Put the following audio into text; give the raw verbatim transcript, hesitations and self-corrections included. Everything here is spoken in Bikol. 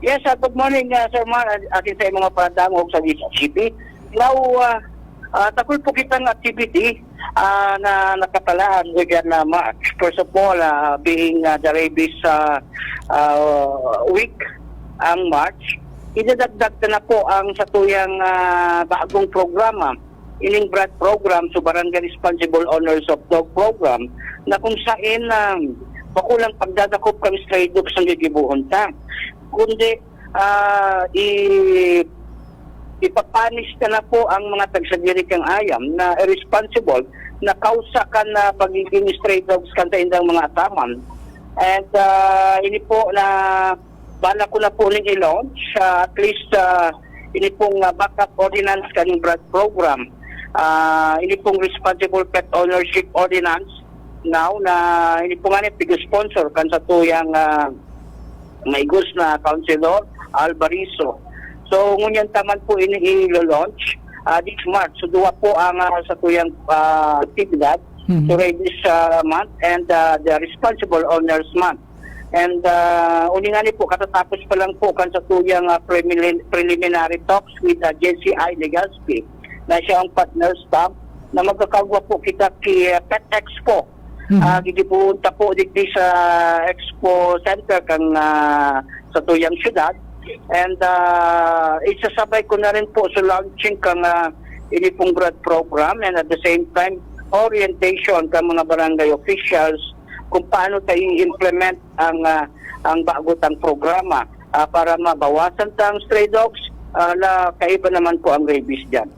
Yes, ah, good morning, ah, Sir Mar, at, at sa mga paradangog sa D C G P. Now, ah, ah, takol po kitang activity, ah, na nakatalaan with yan na March. First of all, ah, being, ah, the rabies, ah, ah, week, ang March, idadagdag na po ang satuyang, ah, bagong programa, ining BRAD program, so Barangay Responsible Owners of Dog program, na kung sain, ah, bakulang pagdadakop kan stray dogs ang gigibohon ta. Kundi, ah, i-, ipapanish na na po ang mga tagsadiri kang ayam na irresponsible na kausa kan, ah, pagiging stray dogs kan saindang mga ataman. And, ah, ini po na bala ko na po ning i-launch, ah, at least, ah, ini pong, ah, backup ordinance kaning BRAD program. Ah, ini pong Responsible Pet Ownership Ordinance now na ini po nga ni pig-sponsor kan satuyang, ah, maigos na Councilor Alvarizo. So, ngunyan taman po ini i-launch, ah, this March. So, duwa po ang, ah, satuyang, ah, aktibidad. Mhm. So, rabies, ah, month and, ah, the Responsible Owners Month. And, ah, uni nga ni po, katatapos pa lang po kan satuyang, ah, premili-, preliminary talks with, ah, J C I Legazpi na siya ang partner staff na magkakagwa po kita ki, ah, Pet Expo. Mhm. Ah, gigibohon ta po digdi sa Expo Center kan, ah, satuyang syudad. And, ah, isasabay ko na rin po sa launching kan, ah, ini pong BRAD program and at the same time, orientation kan mga barangay officials kung paano ta i-implement ang, ah, ang bago tang programa, ah, para mabawasan ta ang stray dogs, ah, na kaiba naman po ang rabies diyan.